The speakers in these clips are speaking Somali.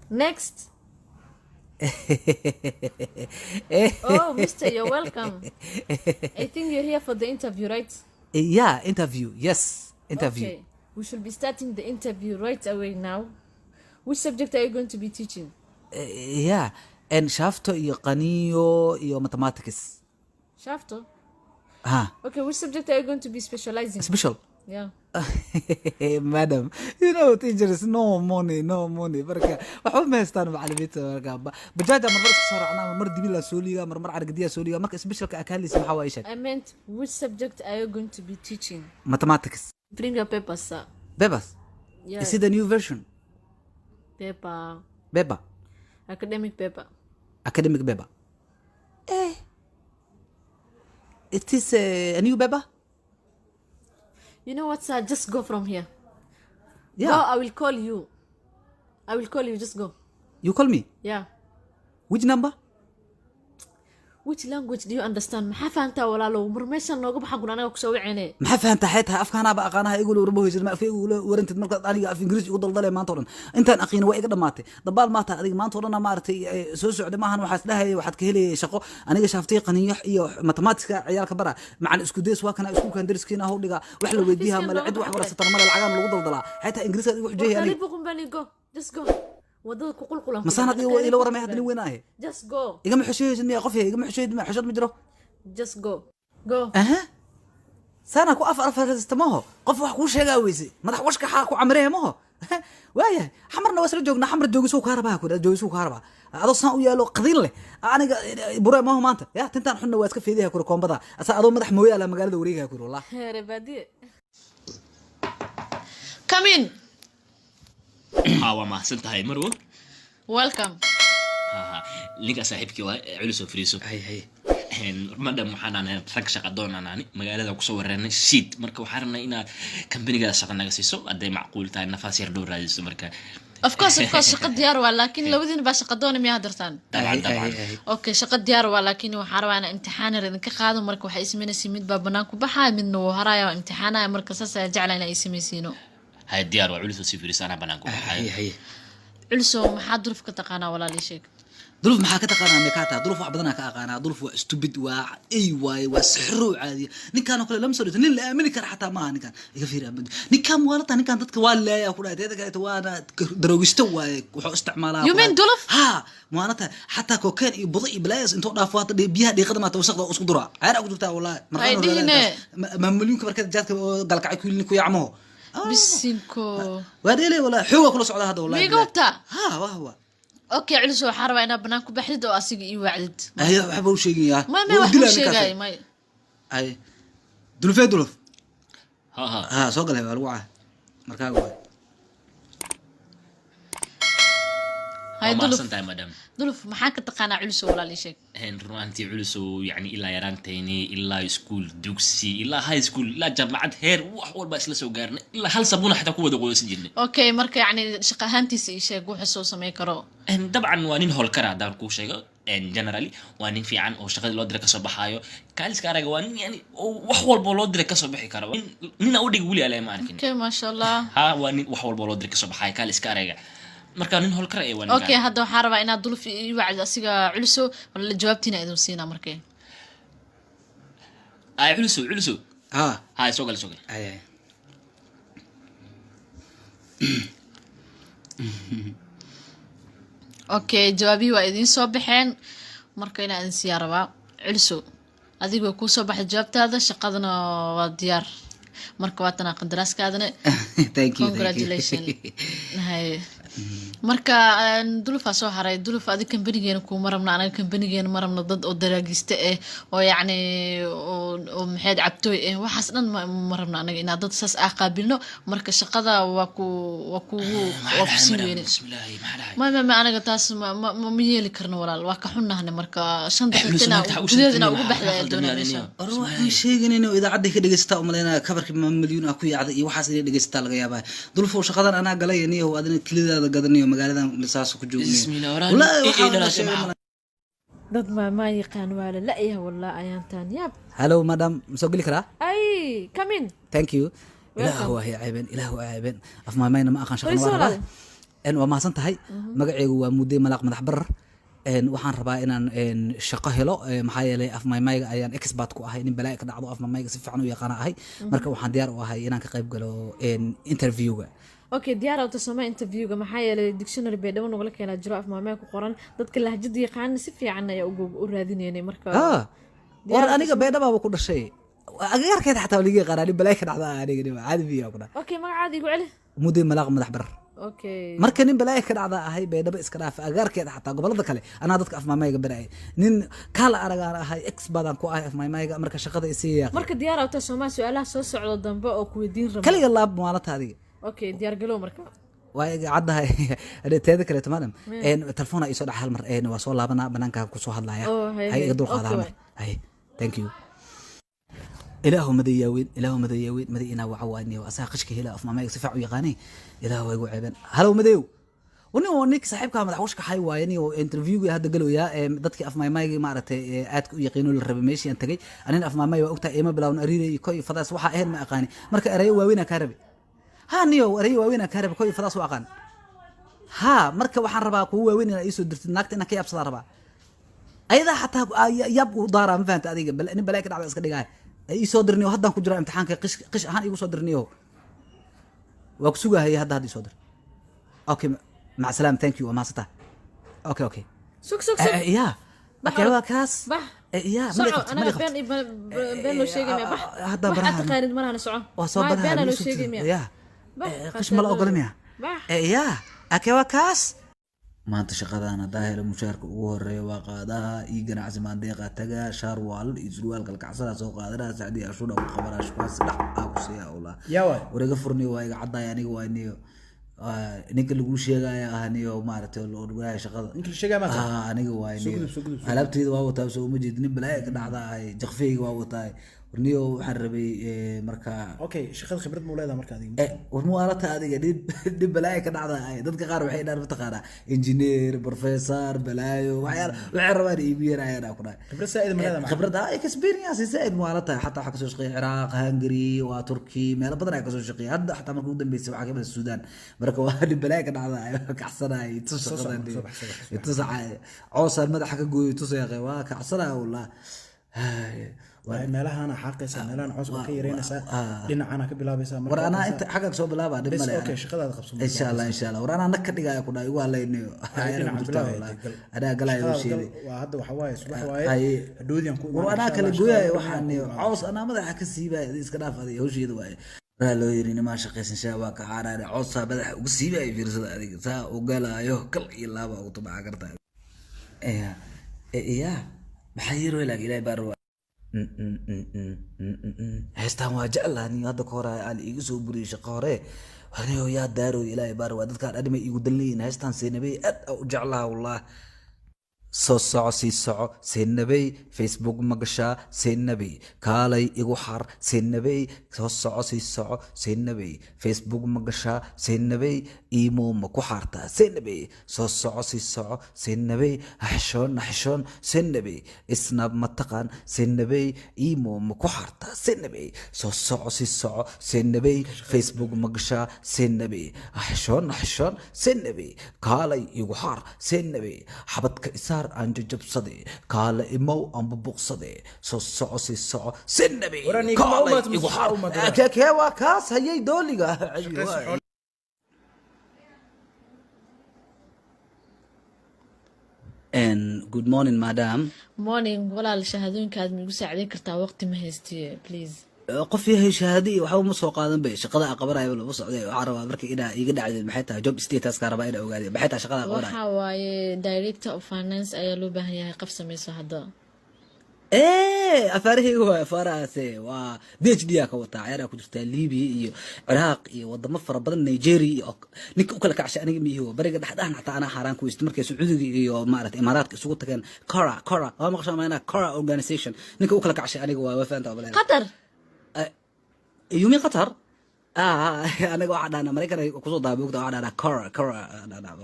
Next. Oh, mister, you're welcome. I think you're here for the interview, right? Yeah, interview. Yes, interview. Okay. We should be starting the interview right away now. Which subject are you going to be teaching? Yeah, and shafto iyo qaniyo iyo mathematics. Shafto. Ha. Okay, which subject are you going to be specializing? Special. Yeah. Madam, you know teachers, no money, no money. Marka waxba ma haystaan macallimiinta. Marka bajaaja marmar iska soo raacnaa, marmar dibilaa soo liigaa, marmar cargadiyaa soo liigaa. Marka specialka akaalis maxaa waa ii sheeg? I meant, which subject are you going to be teaching? Mathematics. Bring your papers, sir. Papers? Yeah. Is it the new version? Paper. Paper. Academic paper. Academic paper. Eh, it is a new paper. You know what, sir? Just go from here. Yeah. Go, I will call you. I will call you. Just go. You call me? Yeah. Which number? Which language do you understand? Maxaa fahantaa, walaalow? Mar meeshan nooga baxan kun anaga kusoo wicine. Maxaa fahantaa? Xay tahay afkaanaaba aqaanaha igula warma hoysid ma afka igula warantid. Markaad aniga af Ingiriis igu daldalay maanta o dhan, intaan aqiina waa iga dhamaatay. Dabaal maata adiga maanta o dhan maaragtay soo socday maahan. Waxaas dhahayay waxaad ka helayay shaqo. Aniga shaaftay qaniyo iyo mathematicska ciyaalka bara macan isku days waa kana iskuulkan dariskiina haw dhigaa wax la weydiiyaa male, cid wax waraysatana male, lacagaan lagu daldalaa. Xay tahay Ingiriiska igu xujeeyay aniga? Kalibu kumbani, go. Just go. Wadada ku qulqulan. Masaan adiga ila waramay hadda nin weyn ahe. Just go. Igama xusheeysid miya? Qof yahay igama xusheeysid miya? Xushood ma jiro. Just go. Go. Aha, sana ku afar afarista maho. Qof wax kuu sheegaa weyse, madax washka xaa ku camreeya maho. Waayahay, Xamarna waa isla joognaa. Xamar joogisuu kaa rabaa, ku joogisuu kaa rabaa. Adoo saan u yaalo qadiin leh aniga bure maho maanta ya tintaan xunna waa iska feedaha kuri koombada asa adoo madax mooyaala magaalada wareegaya kuri wallah. Reer baadiye. Come in. Ha, waa mahadsan tahay, Marwo. Welcome. Ha ha, ninka saaxiibkii waa Culus oo fariiso. Hay hay. Madam, waxaan nahay rag shaqa doon aan magaalada kusoo wareernay shiid. Marka waxaan rabnay inaad kambanigaada shaqa naga siiso hadday macquul tahay, nafaas yar dhow raadiso marka. Of course, of course, shaqa diyaar waa, laakiin labadiina baa shaqa doona miyaa dirtaan? Dabcan, dabcan. Okay, shaqa diyaar waa, laakiin waxaan rabaa inaan imtixaan yar idinka qaado. Marka waxay ismaynaysiin mid baa banaan ku baxaya, midna wuu haraya, waa imtixaanaya. Marka saas ayaa jeclaa inaa isamaysiino. Hay, diyaar waa. Culus oo sii fariiso, anaa banaan ku hay baxayo. Hay. Culsow, maxaa Duluf ka taqaanaa, walaal? Ii sheeg. Duluf maxaa ka taqaanaa? Meekaata Duluf wax badanaa ka aqaanaa. Duluf waa stupid, waa ey waaye, waa sixiro caadiya. Ninkaan oo kale lama soo dhigto, nin la aamini kara xataa maaha ninkaan. Iga fiiri abad, ninkaan waalata, ninkaan dadka waa laaya ku dhahay. Teeda kaleeto waana daroogisto waaye, wuxuu isticmaalaa. You mean Duluf? Ha, maalata xataa cocaine iyo budo iyo balaayas intuu dhaafo hata biyaha dhiiqada maata wasaqda oo isku duraa ceer ku jirtaa wallahi. Ay, dhihine. Maamulyuunka marka jaadka oo galkacay ku ku yacmaho. Bisinko. Waa dheelay wallahi, xoogaa kula socdaa hadda wallahi. Miiga hubtaa? Ha, wah wa. Okay, Culus, waxaan rabaa inaad banaan ku baxdid oo asiga ii wacdid. Ay, waxba u sheegayaa. May, wax u sheegaayo may. Ay, Dulufee, Duluf. Ha ha. Ha, soo galay, waa lagu caa markaaga waay. Hay. Waa Duluf. mahadsan tahay, madam. Duluf, maxaa ka taqaanaa Culus, walaal? Ii sheeg. Run ahaantii Culus oo yani ilaa yaraantayni, ilaa iskuul dugsi, ilaa high school, ilaa jaamacad, heer wax walba isla soo gaarnay, ilaa hal sabuna xataa ku wada qoysan jirnay. Okay, marka yacni shaqa ahaantiisa ii sheeg wuxuu soo samey karo. Dabcan waa nin howlkara haddaan kuu sheego. Generally waa nin fiican oo shaqadii loo diray kasoo baxaayo, kaaliska araga. Waa nin yani oo wax walba loo diray kasoo bixi karo. Nina u dhig weli ale ma arkin. Okay, maasha Allah. Ha, waa nin wax walba loo diray kasoo baxaayo, kaaliska araga. Marka nin howlkara ee waa ninkaan. Okay, hadda waxaan rabaa inaad Duluf ii wacdid asiga. Culuso, wala jawaabtiina idin siinaa markay. Ay, Culuso, Culuso. Ha. Ha, soo gal, soo gal. Ay ay. Okay, jawaabihii waa idiin soo baxeen, marka inaa idin siiyaa rabaa. Culuso, adiga way kuu soo baxay jawaabtaada, shaqadana waa diyaar. Marka waa tanaa qandaraaskaadana. Thank you, thank you. Congratulation. Haye, marka Dulufaa soo haray. Duluf, adig kambanigeena kuuma rabno. Anaga kambanigeena ma rabno dad oo daraagiste ah oo yacni oo maxayd cabtooy ah, waxaas dhan ma rabno anaga inaa dad saas ah qaabilno. Marka shaqada waa ku waa kugu waa ku sii weyne. Bismillaahi, maxaa dhahay? Ma anaga taas ma yeeli karno, walaal, waa ka xunnahne. Marka 5 daqiiqo Culus, inaa maanta gudaheeda inaa ugu maxaa baxda ayaa khaldan doonaa yahay meesha. aniga? Or waxaan sheeganayna oo idaacadda ka dhegeysataa umaleynaya kabarkii ma milyuun ah ku yaacday iyo waxaas inay dhegeysataa laga yaabaa. Dulfow, shaqadan anaa galay niyo, adina kelidaada gadanayo magaaladan saas ku joognayo. Bismillah, waraan. Wallaahi, Eh, waxaa eh, la dhalaashay sheegay maxaa? Dad maa yaqaan waa la la'yahay wallah, ayaantaan yaab. Hello madam, ma soo geli karaa? Ay, come in. Thank you. Welcome. Ilaah waa ceebeen, ilaah waa ceebeen. Af maamayna ma aqaan, shaqana Fariiso, waa rabaa. Walaal. Waa mahadsan tahay. Magacaygu waa Mudey Malaaq Madax Barar. Waxaan rabaa inaan shaqo helo, maxaa yeelay af maymayga ayaan expert ku ahay. Nin balaa'i ka dhacdo af maymayga si fiican u yaqaana ahay. Marka waxaan diyaar u ahay inaan ka qayb galo interviewga. Okay, diyaar awta soma interviewga? Maxaa yeelay dictionary Baydhabo nagula keenaa jiro, af maamee ku qoran. Dadka lahjada yaqaana si fiican ayaa u raadinaynay marka. Ah, war aniga Baydhabaaba ku dhashay, agagaarkeeda xataa waa liga yaqaanaa. Nin balaa'i ka dhacda aniga, nin caadi biyaa ku dhahay. Okay, magacaada igu celi. Mudey Malaaq Madax Barar. Okay. Marka nin balaayo ka dhacda ahay, Baydhabo iska dhaaf, agaarkeeda xataa gobolada kale anaa dadka afmaamayga barayay. Nin kaala aragaan ahay, expert aan ku ahay afmaamayga. Marka shaqada isii. Marka diyaar awta soma su-aalaha soo socdo dambe oo ku weydiin rabo? Kaliga laab maalata adiga. Okay, diyaar galow marka. Waa iga caddahay. Teeda kaleeto, madam, telefoona ii soo dhaca hal mar, waa soo laabanaa, banaanka kusoo hadlaya. Oh, hay, hay hay. Iga dul qaada hal Okay. mar. Hay, thank you. Ilaahu madayaaween, ilaahu madayaaween, maday inaa waca waaniyo asaga qishka hela, af maamayga si fiican u yaqaanay. Ilaahu waa igu ceebeen. Halow madeyow, nin waa ninka saaxiibka madax washka xay waaye. Nin oo interviewga hadda galoyaa, dadkii af maaymaygii maaragtay aadka u yaqiino la rabay meeshii aan tagay. Anin af maamay waa ogtahay, ima bilaawna ariiray iyo koy fadaas waxa ahayn ma aqaani. Marka erayo waaweyn kaa rabay. Ha niyo, erayo waaweyn kaa rabay, koy fadaas u aqaan. Ha, marka waxaan rabaa kuwa waaweyn inaad iisoo dirtid. Naagta inaan ka yaabsadaa rabaa, ayadaa xataa yaab u daaraa. Ma fahanta adiga? Nin balaa ka dhacda iska dhigaay. Ii soo dirniyo, haddaan ku jira imtixaanka. Qish qish ahaan iigu soo dirniyo, waa ku sugahaya hadda. Hadda ii soo dir. Okay, mac salaam, thank you, waa mahadsantahay. Okay. Sug, sug, sug. Ya. Bax. Okay, waa kaas. Bax. Ya. Soco anaga been iyo been loo sheegay miya? Bax. Hadda wax aad baraha taqaanid malahana, soco. Waa soo Maa baraha. beenaa loo sheegay miya? Ya. Bax. Qish ma la ogola miya? Bax. Ya, okay, waa kaas. Maanta shaqadan haddaa helo, mushaarka ugu horeeya waa qaadaha iyo ganacsi maandeeqa tagaa, shaar waalal iyo surwaal kalkacsanaa soo qaadanaa, sacdii ashudha ku qabanaa, shukaansi dhac aa ku siiya ulaa. Yaa waay? Wareega furniyo, waa iga caddaay. Aniga waa niyo ninka lagu sheegaya ah, niyo maaragtay loo shaqada. Ninka la sheegaya maanta? Ah, aniga waa Soo niyo. gudub, soo gudub, soo gudub. Alaabteyda waa wataa, soo uma jeed? Nin balaayo ka dhacda ahay, jaqfeyga waa wataa. Niyo, waxaan rabay marka. Okay, shaqada khibrad muu leedahay marka adiga? War muwaalata adiga, dhib dhib balaayo ka dhacda ay. Dadka qaar waxay dhahaan, mataqaanaa, engineer, professor, balaayo, waxyaala waxay rabaan iigu yeerayaan aan ku dhahay. Khibrad saa'id ma leedahay macna? Khibrad ah, experience zaaid muwaalata. Xataa waxaa kasoo shaqeeyay Ciraaq, Hungary, waa Turki, meelo badan ayaa kasoo shaqeeyay. Hadda xataa markii ugu dambeysay waxaa kamid ah Suudaan. Marka waa dhib balaayo ka dhacda ay, kacsanay tus. Soo shaqada soco, soo bax, soo bax, soo bax. Tus coosaan madaxa ka gooyo tusayaqe, waa kacsanaya wallah. Waa meelahana xaaqaysaa, meelahan coos baa ka yareynaysaa, dhinacana ka bilaabaysaa war marka anaa inta xagga soo bilaaba, dhib Bes, male. Okay, shaqadaada qabso. Insha Allah, insha Allah. War anaa nag ka dhigaya ku dhahay, igu halaynayo. Dhinaca bilaabaya, gal. Anaa galaya Shaqadaada gal, sheegay. Waa hadda waxa waaye subax waaye. Haye. Hadhoodii aan ku war imaanaa, anaa insha kala Allah, gooyayo shaqadaada waxaan ku niyo imaanaa. Coos anaa madaxa ka siibaya, iska dhaaf adiga, hawsheeda waaye. Waraa loo yiri nimaa shaqaysan shaa waa ka xaaraane, coosaa madaxa ugu siibaya. Fiirsada adiga, saa u galaayo, kal iyo laaba ugu tubaca kartaa. Ya ya, maxaa yiri laakiin Ilaahay baa rabaa. Heestaan waa jeclaha nin hadda ka hore aan iiga soo buriyey shaqo hore. Anigo yaa daaroy, Ilaahay baar waa dadkaan adhimay iigu dan leeyihin. Heestaan seenabey aad aa u jeclaha wallah. Soo soco, sii soco seenabey, Facebook ma gashaa seenabey, kaalay igu xar seenabey. Soo soco, sii soco seenabey, Facebook ma gashaa seenabey, imo ma ku xaartaa seenabey. Soo soco, sii soco seenabey, xishoon xishoon seenabey, Snap ma taqaan seenabey, imo ma ku xaartaa seenabey. Soo soco, sii soco seenabey, Facebook ma gashaa seenabey, xishoon xishoon seenabey, kaalay igu xaar seenabey, xabadka isaar aan jajabsade, kaale imow aan bubuqsade. Soo soco, sii soco seenabey, Waraan iga kaalay umaad, igu xaar. umaad. Kee waa kaas hayay dooliga? Shaqaysi. Good morning, madam. Morning walaal, shahaadooyinkaad ma igu saacideyn kartaa? Waqti ma haystiye, please. Qof yahay, shahaado iyo waxba ma soo qaadan bay. Shaqada aan qabanayo lama socday. Waxaan rabaa marka inaa iiga dhacdeed maxay tahay job status ka rabaa inaa ogaade maxay tahay shaqada aan qabanayo. Waxa waaye director of finance ayaa loo baahan yahay, qof sameyso hadda. Afaarahayga waa afaarahaase, waa PhD aa ka wataa, ciyaaraa ku jirtaa Libiya iyo Ciraaq iyo wadamo fara badan, Nigeria iyo ninka u kala kacshay aniga miihi. Bariga dhexdhexan xataa anaa xaaraan ku weysta markay Sacuudiga iyo maaragtay Imaaraadka isugu tageen Cora Cora, waa maqashaa maynaa Cora organization, ninka u kala kacshay aniga waa fahantaa balena. Qatar. You mean Qatar? Anaga waxaa dhahnaa Maraykan ay kusoo daabuugta, waxaa dhahnaa Cora Cora dhahnaa.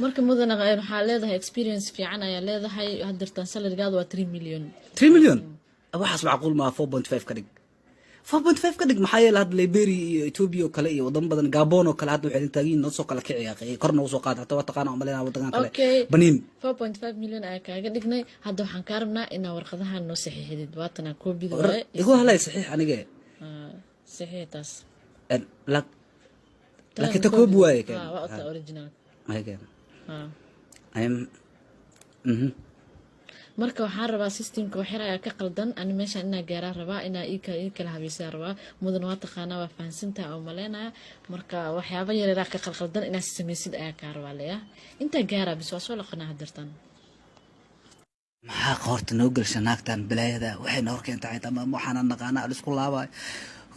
Marka mudana waxaa leedahay experience fiican ayaa leedahay. Haddirtaan salarygaada waa 3 million. 3 million waxaas macquul maa, 4.5 ka dhig. 4.5 ka dhig. Maxaa yeele, hadda Liberia iyo Ethiopia oo kale iyo wadamo badan, Gabon oo kale, hadda waxay taagan yihiin noo soo kala kiciya, kor noogu soo qaada. Hataa waa taqaana umaleynaa wadankan kale. Okay. Baniin. 4.5 million ayaa kaaga dhignay. Hadda waxaan kaa rabnaa inaa warqadahan noo saxiixidid. Waatana koobida waaye. Igu halay saxiix anige. Ah, saxiix taas. Laakiin ta koobi waaye keen. Ah, waa ota original. Ay, keen. Ah. Ay. Marka waxaan rabaa systemka waxyar ayaa ka qaldan. Ani meeshaan inaa gaaraa rabaa, inaa ii kala habaysaa rabaa. Mudan, waa taqaanaa, waa fahansantaha oo maleynaya. Marka waxyaaba yareeraa ka qalqaldan inaad samaysid ayaa kaa rabaa leya. Intaa gaaraa bis, waa soo laqanaa hadirtan. Maxaa qoorta noo gelsha naagtan balaayada? Waxay noo keentay xitaa ma waxaana naqaana la isku laabayo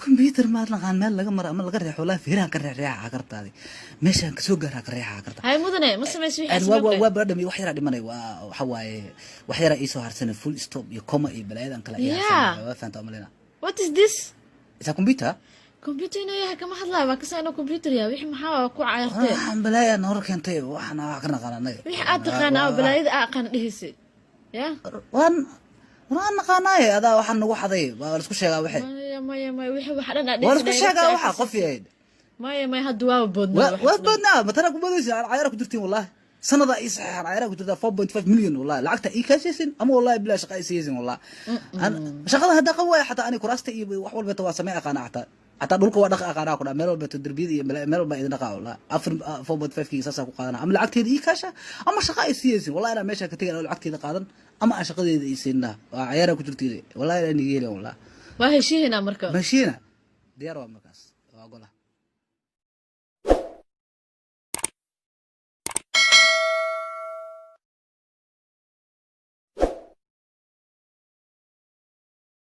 computer maad naqaan meel laga maro ama laga reexo. Walaahi feerahan ka reexreexa kartaadi, meeshaan kasoo gaaraa ka reexa karta. Hay mudane, ma samaysi wixii? Waa dhami, wax yaraa dhimanay. Waa waxa waaye, wax yaraa iisoo harsanay, full stop iyo comma iyo balaayadan kale ii harsanay. Waa fahantaa umaleyna. What is this? Isa computer. Computer inuu yahay kama hadlaayo. Waa kasaa inuu computer yahay. Wixii maxaa waa ku cayaartee? Waxaan balaaya noor keentay, waxaan wax ka naqaan anaga. Wixii aad taqaana oo balaayada aa aqaana dhehaysa ya. Waan naqaanaaye, adaa waxaan nagu xaday. Waa la isku sheegaa waxe. Maya, maya, maya, wixii wax dhan aa Waa la isku dhehaysa. sheegaa waxa qof yahay. Maya, maya, hadda waaba boodnaa. Waad boodnaa matana ku boodaysa, cayaara ku jirtiin. Wallahi sanada ii saxeexan, cayaara ku jirtaa. 4.5 million, wallahi lacagta ii kaashaysin ama wallahi bilaa shaqa ii siiyaysin. Wallahi shaqada hadda qab waaya. Xataa ani kuraasta iyo wax walbeeta waa samey aqaana. Xataa dhulka waa dhaqa aqaanaa ku dhaa, meel walbeeto derbiyada iyo meel walba idin dhaqaa. Wallahi afar 4.5 kii saasaa ku qaadana. Ama lacagteeda ii kaasha ama shaqa ii siiyaysin. Wallahi inaan meesha ka tegay anoo lacagteeda qaadan ama aan shaqadeeda ii siinaa. Waa cayaara ku jirtiin, wallahi inaan iga helin wallahi. Waa heshiihaynaa marka. Mashiina diyaar waa markaas, waa ogola.